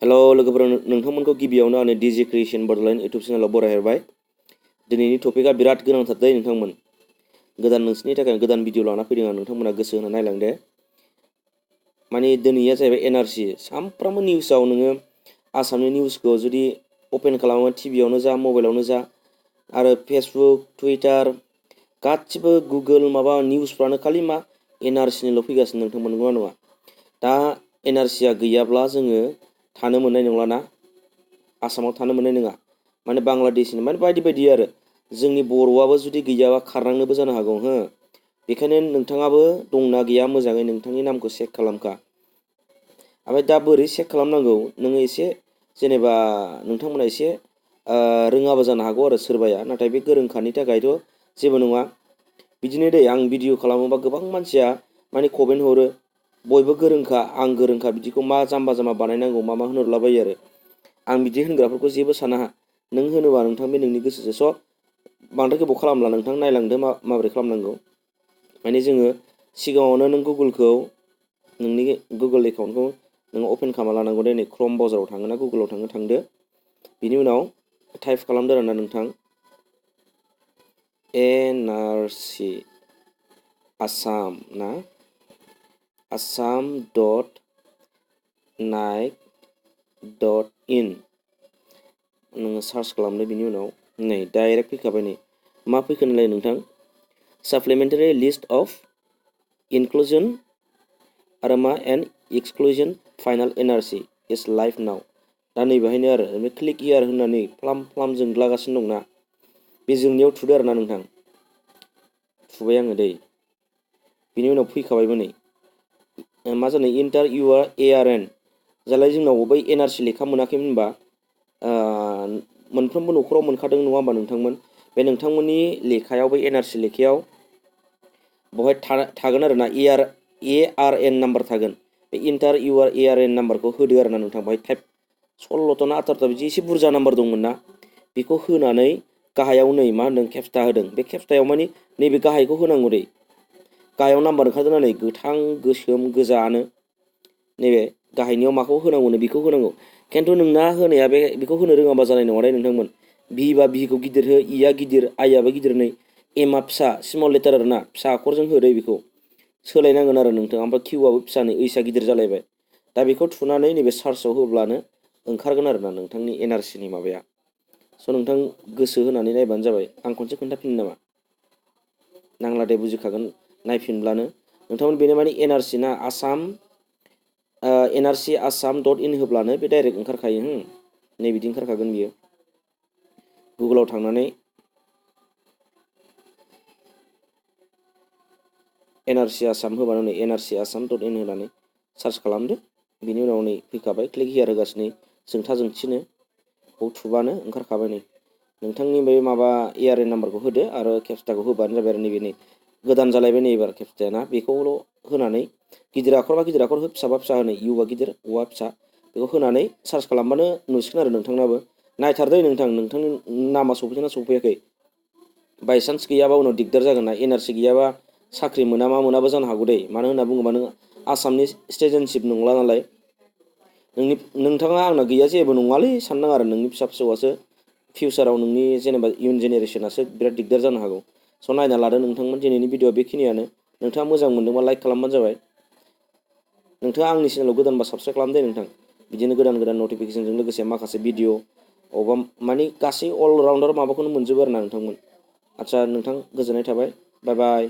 Hello लोगोफोर नोंथांमोनखौ गिबियावनो आङो डिजे क्रिएशन बड'लेण्ड इउटुब चेनेलाव बरायहरबाय। दिनैनि टपिकआ बिराद गोनांथार दै नोंथांमोन। गोदान नोंसोरनि थाखाय गोदान भिडिअ लाना फैदों आं, नोंथांमोना गोसो होना नायलांदो। माने दिनैया जाहैबाय एनआरसि। सानफ्रामबो निउसाव नोङो आसामनि निउसखौ जुदि अपेन खालामो, टिभियावनो जा मबाइलावनो जा, आरो फेसबुक टुइटार गासिबो गुगोल माबा निउसफ्रानो खालि मा एनआरसिनिल' फैगासिनो नोंथांमोन, नंगौना नङा? दा एनआरसिया गैयाब्ला जोङो थानो मोननाय नंलाना, आसामाव थानो मोननाय नङा। माने बांलादेशनि माने बायदि बायदि आरो जोंनि बर'आबो जुदि गैयाबा खारनांनोबो जानो हागौ हो। बेखायनो नोंथाङाबो दंना गैया मोजाङै नोंथांनि नामखौ चेक खालामखा। ओमफ्राय दा बोरै चेक खालामनांगौ नोङो एसे जेनेबा नोंथांमोना एसे रोङाबो जानो हागौ आरो सोरबाया, नाथाय बे गोरोंखानि थाखायथ' जेबो नङा। बिदिनो दै आं भिडिअ खालामोबा गोबां मानसिया माने कमेन्ट हरो, बयबो गोरोंखा आं गोरोंखा, बिदिखौ मा जाम्बा जाम्बा बानायनांगौ मा होनहरलाबायो आरो आं बिदि होनग्राफोरखौ जेबो साना। नों होनोबा नोंथां बे नोंनि गोसोसो। स' बांद्राय गोबाव खालामला नोंथां, नायलांदो माबोरै खालामनांगौ। माने जोङो सिगाङावनो नों गुगोलखौ, नोंनि गुगोल एकाउन्टखौ नोङो अपेन खालामना लानांगौ दे। नै क्रम ब्राउजाराव थाङोना गुगोलाव थांदो। बिनि उनाव टाइप खालामदो आरोना नोंथां एनआरसि आसाम ना, assam.nic.in नोङो सार्च खालामदो। बिनि उनाव नै डाइरेक्ट फैखाबाय। नै मा फैखो नालाय नोंथां, साप्लिमेन्टारि लिस्ट अफ इनक्लुजन आरो मा and exclusion final NRC is live now. दा नै बेहायनो आरो क्लिक हियार होननानै फ्लाम फ्लाम जोंलागासिनो दंना, बे जोंनियाव थुदो आरोना नोंथां। थुबाय आङो दै। बिनि उनाव फैखाबायबो नै मा जानो इन्टार इउआर एआरएन जालाय जोंनाव बै एनआरसि लेखा मोनाखैमोन होनबा मोनफ्रोमबो न'खराव मोनखादों नङा होमबा नोंथांमोन? बे नोंथांमोननि लेखायाव, बै एनआरसि लेखायाव बेवहाय थागोन आरोना एआरएन नाम्बार थागोन। बे इन्टार इउआर एआरएन नाम्बारखौ होदो आरोना नोंथां। बेहाय टाइप 16ता ना 18ता बिदि एसे बुरजा नाम्बार दंमोन ना, बेखौ होनानै गाहायाव नै मा होनदों केप्चा होदों। बे केप्चायाव माने नैबे गाहायखौ होनांगौ दै। गाहायाव नाम्बार ओंखारदोंना नै गोथां गोसोम गोजानो, नैबे गाहायनियाव माखौ होनांगौनो बेखौ होनांगौ। खिन्थु नोंना होनाया बेखौ होनो रोङाबा जानाय नङा दे नोंथांमोन। भि बा भिखौ गिदिर हो, इया गिदिर, आइयाबो गिदिर, नै एमआ फिसा स्मल लेटार आरोना, फिसा आखरजों होदो। बेखौ सोलायनांगोन आरो नोंथां। ओमफ्राय किउआबो फिसा, नै ओइसआ गिदिर जालायबाय। दा बेखौ थुनानै नैबे सार्चआव होब्लानो ओंखारगोन आरोना नोंथांनि एनआरसिनि माबाया। स' नोंथां गोसो होनानै नायबानो जाबाय। आं खनसे खोन्थाफिनो नामा? नांला दे, बुजिखागोन नायफिनब्लानो। नोंथांमोन बेनो माने एनआरसि ना, आसाम एनआरसि assam.in होब्लानो बे डाइरेक्ट ओंखारखायो। नै बिदि ओंखारखागोन बियो। गुगोलाव थांनानै एनआरसि आसाम होबानो नै एनआरसि assam.in होनानै सार्च खालामदो। बिनि उनाव नै फैखाबाय, क्लिक हियार होगासिनो जोंथा जोंथिनो बेखौ थुबानो ओंखारखाबाय। नै नोंथांनि बे माबा एआरएन नाम्बारखौ होदो आरो केप्चाखौ होबानो जाबाय आरो नैबे नै गोदान जालायबाय नै एबार केप्चाया ना, बेखौल' होनानै गिदिर आखरबा गिदिर आखर हो, फिसाबा फिसा होनो, इउआ गिदिर औवा फिसा, बेखौ होनानै सार्च खालामबानो नुसिगोन आरो नोंथांनाबो। नायथारदै नोंथां, नोंथांनि नामा सफैदोंना सफैयाखै। बायसान्स गैयाबा उनाव दिगदार जागोन ना, एनआरसि गैयाबा साख्रि मोना मा मोनाबो जानो हागौ दै। मानो होनना बुङोबा नों आसामनि सिटिजेनशिप नंला नालाय। नोंथाङा आंना गैया जेबो नङालै साननाङा आरो नोंनि फिसा फिसौआसो फिउचाराव नोंनि जेनेबा इयुन जेनेरेसनासो बिराद दिगदार जानो हागौ। स' नायना लादो नोंथांमोन। दिनैनि भिडिअआ बेखिनियानो। नोंथाङा मोजां मोनदोंबा लाइक खालामबानो जाबाय। नोंथाङा आंनि चेनेलाव गोदानबा साबसक्राइब खालामदो नोंथां। बिदिनो गोदान गोदान नटिफिकेसनजों लोगोसे माखासे भिडिअ अबा माने गासै अलराउन्डार माबाखौनो मोनजोबो आरो ना नोंथांमोन। आदसा नोंथां गोजोननाय थाबाय, बाय बाय।